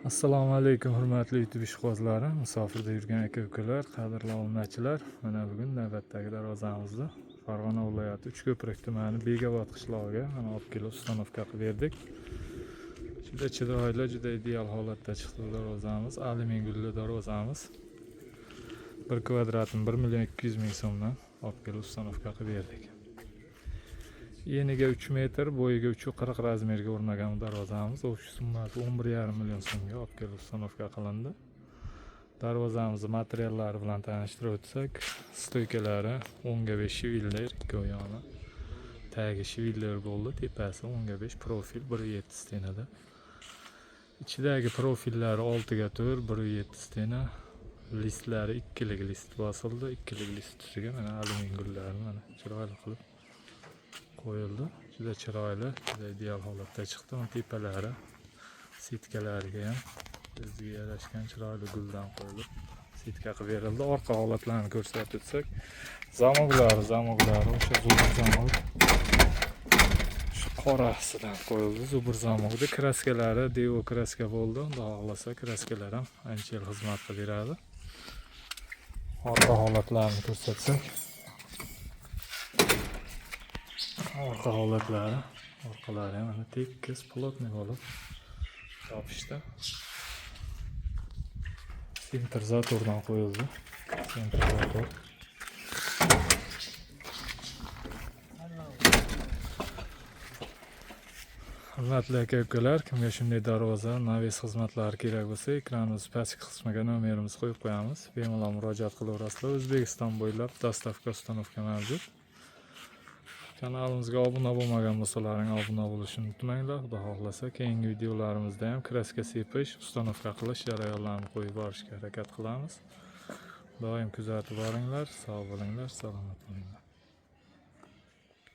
Assalomu alaykum, hurmatli YouTube ishqibozlari, musofirda yurgan aka ukalar, qadrli obunachilar. Mana bugun navbatdagi darvozamizni Farg'ona viloyati Uchko'prik tumani Begobod qishlog'iga mana olib kelib установка qilib berdik. Juda chiroyli, juda ideal holatda chiqdi bu darvozamiz. Alyumin gulli darvozamiz. Bir kvadratini 1 million 200 ming so'mdan olib kelib установка qilib berdik. Eniga 3 metr, bo'yiga 3,40 razmerga o'rnagan bu darvozamiz общий summasi 11,5 million so'mga olib kelib установка qilindi. Darvozamizni materiallari bilan tanishtirib o'tsak, стойка lari 10 ga 5 швеллер, ikkovi yoni. Tagi швеллер bo'ldi, tepasi 10 ga 5 profil 1,7 стена da. Ichidagi profillari 6 ga 4, 1,7 стена. Listlari ikkilik list bosildi. Ikkilik list ustiga mana alyumin gullari mana chiroyli qilib qo'yildi. Juda chiroyli, juda ideal holatda chiqdi. Uni tepalari, сетка lariga ham o'ziga yarashgan chiroyli guldan qo'yilib, сетка qilib berildi. Orqa holatlarini ko'rsatib o'tsak, zamoklari o'sha зубр zamok, shu qorasidan qo'yildi зубр zamokda. Краска lari devo краска bo'ldi. Xudo xohlasa, краска lar ham ancha yil xizmat qilib beradi. Orqa holatlarini ko'rsatsak, orqa holatlari, orqalari ham mana tekis, плотный bo'lib yopishdi. Центр затвор dan qo'yildi. Центр затвор. Hurmatli aka ukalar, kimga shunday darvoza, навес xizmatlari kerak bo'lsa, ekranimiz pastki qismiga nomerimizni qo'yib qo'yamiz. Bemalol murojaat qilaverasizlar. O'zbekiston bo'ylab доставка, установка mavjud. Kanalimizga obuna bo'lmagan bo'lsalaring, obuna bo'lishni unutmanglar. Xudo xohlasa, keyingi videolarimizda ham краска sepish, установка qilish jarayonlarini qo'yib borishga harakat qilamiz. Doim kuzatib boringlar, sog' bo'linglar, salomat bo'linglar.